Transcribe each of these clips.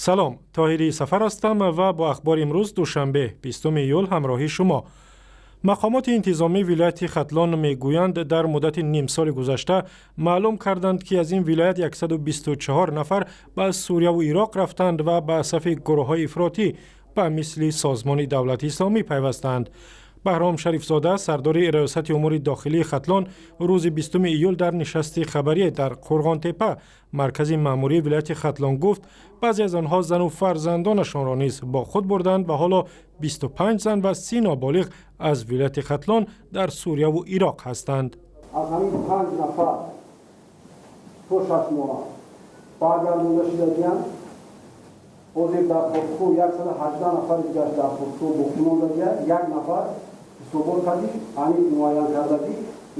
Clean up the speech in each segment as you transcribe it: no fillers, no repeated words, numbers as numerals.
Салом, Тоҳири Сафар ҳастам ва бо ахбори имрӯз, душанбе, 20 июл, ҳамроҳи шумо. Мақомоти интизомии вилояти Хатлон мегӯянд, дар муддати нимсоли гузашта маълум карданд, ки аз ин вилоят 124 нафар ба Сурияву Ироқ рафтанд ва ба сафи гурӯҳҳои ифротӣ ба мисли Созмони Давлати Исломӣ пайвастанд. Баҳром Шарифзода, сардори Раёсати умури дохилии Хатлон, рӯзи 20 июл дар нишасти хабарие дар Қурғонтеппа, маркази маъмурии вилояти Хатлон, гуфт, баъзе аз онҳо зану фарзандонашонро низ бо худ бурданд ва ҳоло 25 зан ва 30 ноболиғ аз вилояти Хатлон дар Сурияву Ироқ ҳастанд. Аз ҳамин панҷ нафар то 6 моҳ баргардонда шудагиянд. Ҳозир дар Хокхӯ 118 нафари дигар дар Хокхӯ боқӣ мондагия. Як нафар ҳисобот кардӣ, аниқ муайян кардагӣ,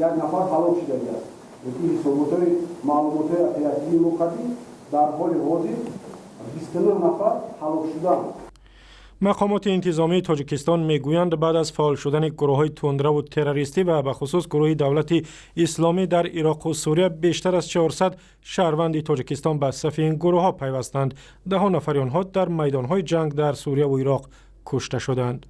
як нафар ҳалок шудагӣ аст. Лекин ҳисоботҳои, маълумотҳои оперативии мо кардӣ, дар ҳоли ҳозир 29 нафар ҳалок шудаанд. Мақомоти интизомии Тоҷикистон мегӯянд, баъд аз фаъол шудани гурӯҳҳои тундраву террористӣ ва бахусус гурӯҳи Давлати Исломӣ дар Ироқу Сурия бештар аз 400 шаҳрванди Тоҷикистон ба сафи ин гурӯҳҳо пайвастанд. Даҳо нафари онҳо дар майдонҳои ҷанг дар Сурияву Ироқ кушта шуданд.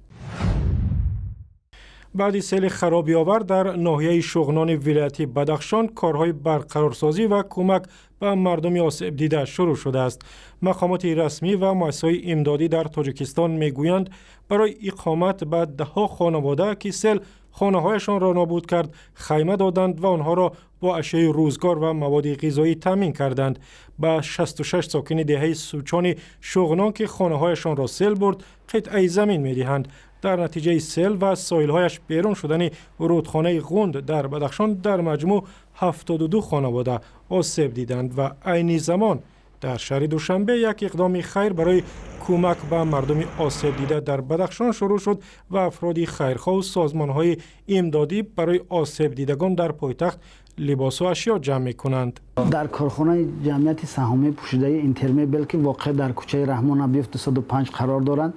Баъди сели харобиовар дар ноҳияи Шуғнони вилояти Бадахшон корҳои барқарорсозӣ ва кӯмак ба мардуми осебдида шурӯъ шудааст. Мақомоти расмӣ ва муассисаҳои имдодӣ дар Тоҷикистон мегӯянд, барои иқомат ба даҳҳо хонавода, ки сел хонаҳояшонро нобуд кард, хайма доданд ва онҳоро бо ашёи рӯзгор ва маводи ғизоӣ таъмин карданд. Ба 66 сокини деҳаи Сучони Шуғнон, ки хонаҳояшонро сел бурд, қитъаи замин медиҳанд. Дар натиҷаи сел ва соҳилҳояш берун шудани рӯдхонаи Ғунд дар Бадахшон дар маҷмӯъ 72 хонавода осеб диданд. Ва айни замон дар шаҳри Душанбе як иқдоми хайр барои кӯмак ба мардуми осебдида дар Бадахшон шурӯъ шуд ва афроди хайрхоҳу созмонҳои имдодӣ барои осебдидагон дар пойтахт либосу ашё ҷамъ мекунанд. Дар корхонаи ҷамъияти саҳомии пӯшидаи Интермебел, ки воқеъ дар кӯчаи Раҳмон Абиев 205 қарор доранд,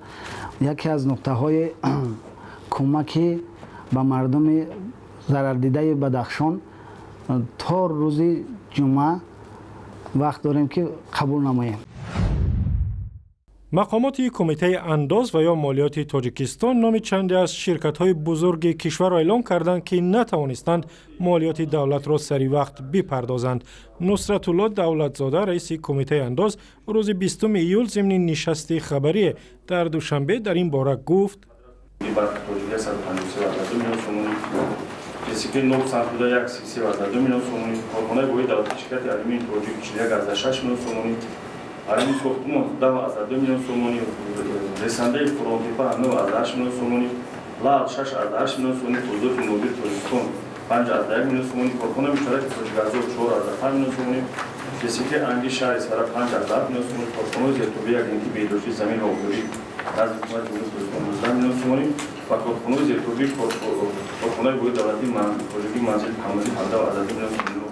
яке аз нуқтаҳои кӯмаки ба мардуми зарардидаи Бадахшон то рӯзи ҷумъа вақт дорем, ки қабул намоем. Мақомоти Кумитаи андоз ва ё молиёти Тоҷикистон номи чанде аз ширкатҳои бузурги кишварро эълон карданд, ки натавонистанд молиёти давлатро сари вақт бипардозанд. Нусратулло Давлатзода, раиси Кумитаи андоз, рӯзи 20 июл зимни нишасти хабарие дар Душанбе дар ин бора гуфт: Барқи Тоҷик 153 миллион сомонӣ, КСК Ноб Сантуда 133 миллион сомонӣ, корхонаи воҳиди давлатии ширкати Алюмини Тоҷик 41,6 миллион сомонӣ, Алюмини Сохтмон 10,2 миллион сомонӣ, ресандаи Қурғонтеппа 9,8 миллион сомонӣ, Лаъл 6,8 миллион сомонӣ, Тозоти Нодир Тоҷикистон 5,1 миллион сомонӣ, корхонаи муштараки Тоҷикгазор 4,5 миллион сомонӣ, КСК Анги шаҳри Исфара 5,7 миллион сомонӣ, корхонаи зертобеи Агентии беҳдошти замин ва обёрӣ назди Ҳукумати Ҷумҳурии Тоҷикистон 19 миллион сомонӣ ва корхонаи зертобеи корхонаи воҳиди давлатии Тоҷикии Манзили Коммуналӣ 17,2 миллион сомониро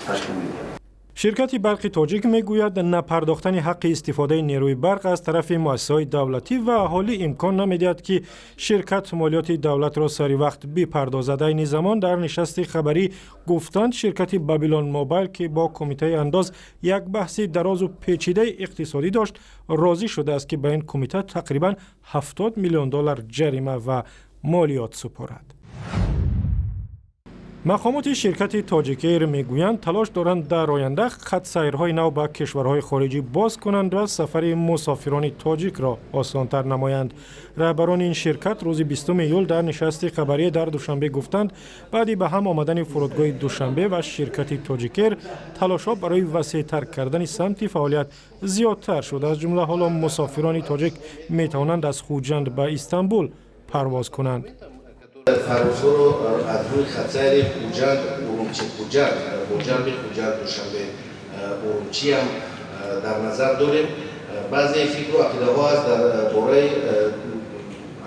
ташкил медиҳад. Ширкати Барқи Тоҷик мегӯяд, напардохтани ҳаққи истифодаи нерӯи барқ аз тарафи муассисаҳои давлатӣ ва аҳолӣ имкон намедиҳад, ки ширкат молиёти давлатро сари вақт бипардозад. Айни замон дар нишасти хабарӣ гуфтанд, ширкати Бабилон Мобайл, ки бо Кумитаи андоз як баҳси дарозу печидаи иқтисодӣ дошт, розӣ шудааст, ки ба ин кумита тақрибан 70 миллион доллар ҷарима ва молиёт супорад. Мақомоти ширкати Тоҷикэйр мегӯянд, талош доранд дар оянда хатсайрҳои нав ба кишварҳои хориҷӣ боз кунанд ва сафари мусофирони тоҷикро осонтар намоянд. Раҳбарони ин ширкат рӯзи 20 июл дар нишасти хабарие дар Душанбе гуфтанд, баъди ба ҳам омадани фурудгоҳи Душанбе ва ширкати Тоҷикэйр талошҳо барои васеътар кардани самти фаъолият зиёдтар шуд. Аз ҷумла ҳоло мусофирони тоҷик метавонанд аз Хуҷанд ба Истанбул парвоз кунанд. Парвозҳоро аз рӯи хатсайри Хуҷанд Урумчи Хуҷанд бо ҷамъи Хуҷанд Душанбе Урумчиам дар назар дорем. Баъзе фикру ақидаҳо аст дар бораи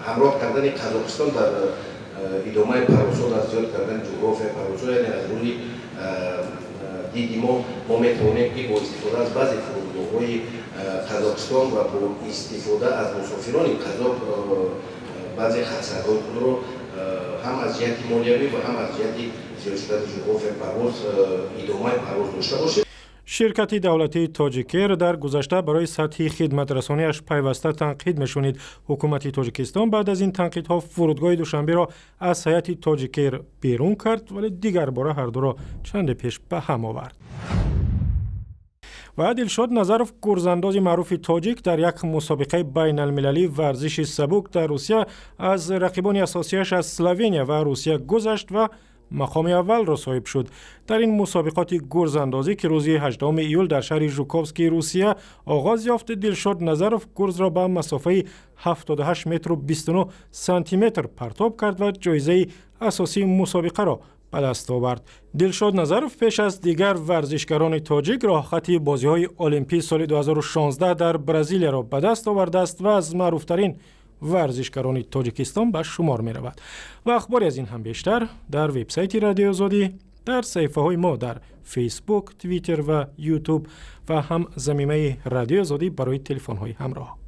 ҳамроҳ кардани Қазоқистон дар идомаи парвозҳо, дар зиёд кардани ҷуғрофияи парвозҳо. Яъне аз рӯи диди мо, мо метавонем, ки бо истифода аз баъзе фурудгоҳҳои Қазоқистон ва бо истифода аз мусофирони қазоқ баъзе хатсайрҳои худро ҳам аз ҷиҳати молиявӣ ва ҳам аз ҷиҳати зиёд шудани ҷуғрофияи парвоз идомаи парвоз дошта бошем. Ширкати давлатии Тоҷикэр дар гузашта барои сатҳи хидматрасониаш пайваста танқид мешунид. Ҳукумати Тоҷикистон баъд аз ин танқидҳо фурудгоҳи Душанберо аз ҳайати Тоҷикэр берун кард, вале дигарбора ҳардуро чанде пеш ба ҳам овард. Ва Дилшод Назаров, гурзандози маъруфи тоҷик, дар як мусобиқаи байналмилалии варзиши сабук дар Русия аз рақибони асосияш аз Словения ва Русия гузашт ва мақоми аввалро соҳиб шуд. Дар ин мусобиқоти гурзандозӣ, ки рӯзи 18 июл дар шаҳри Жуковскии Русия оғоз ёфт, Дилшод Назаров гурзро ба масофаи 78 метру 29 сантиметр партоб кард ва ҷоизаи асосии мусобиқаро ба даст овард. Дилшод Назаров пеш аз дигар варзишгарони тоҷик роҳхати бозиҳои Олимпии соли 2016 дар Бразилияро ба даст овардааст ва аз маъруфтарин варзишгарони Тоҷикистон ба шумор меравад. Ва ахбори аз ин ҳам бештар дар вебсайти Радиои Озодӣ, дар саҳифаҳои мо дар Фейсбук, Твиттер ва Ютуб ва ҳам замимаи Радиои Озодӣ барои телефонҳои ҳамроҳ.